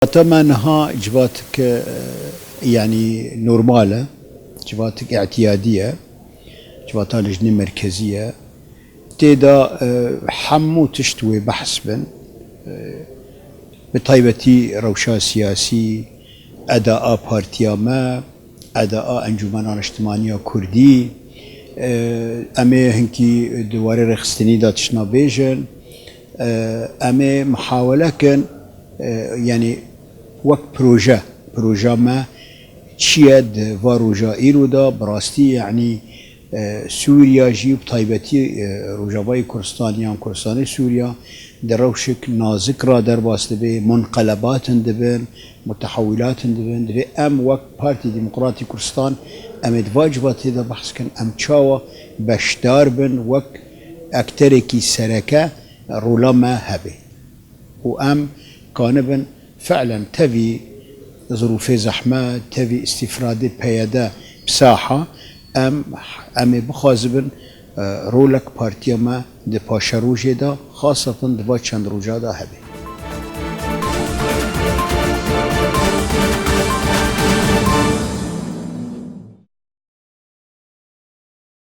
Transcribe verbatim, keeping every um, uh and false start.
Civata me niha civatik, e, yanî normal e, civatik îtiyadî ye, civata lijnê merkezî ye. Tê de, e, hemû tişt wê behs bin. E, bi taybetî rewşa siyasî, eda a partiya me, eda a Encûmena Niştimaniya Kurdî. E, em ê hinkî di warê rêxistinî de tiştna bêjin. E, em ê muhawele kin, e, yanî wek proje, proja me çi ye di va roja îro de, bi rastî, yanî, e, Sûriya jî û bi taybetî, e, Rojavayê Kurdistan yan Kurdistanê Sûriya di rewşek nazik ra derbas dibe, munqelebatin dibin, mutehewîlatin dibin. Divê em wek Partî Demokratî Kurdistan em ê di va civatê de behs kin, em çawa beşdar bin, wek ekterekî sereke rola me hebe. Û em kanibin fi'len tevî zirûfê zehmet, tevî îstîfradê P Y D bi saha, em, em ê bixwazibin, e, rolek partiya me di paşerojê de, xaseten di va çend roja de hebe.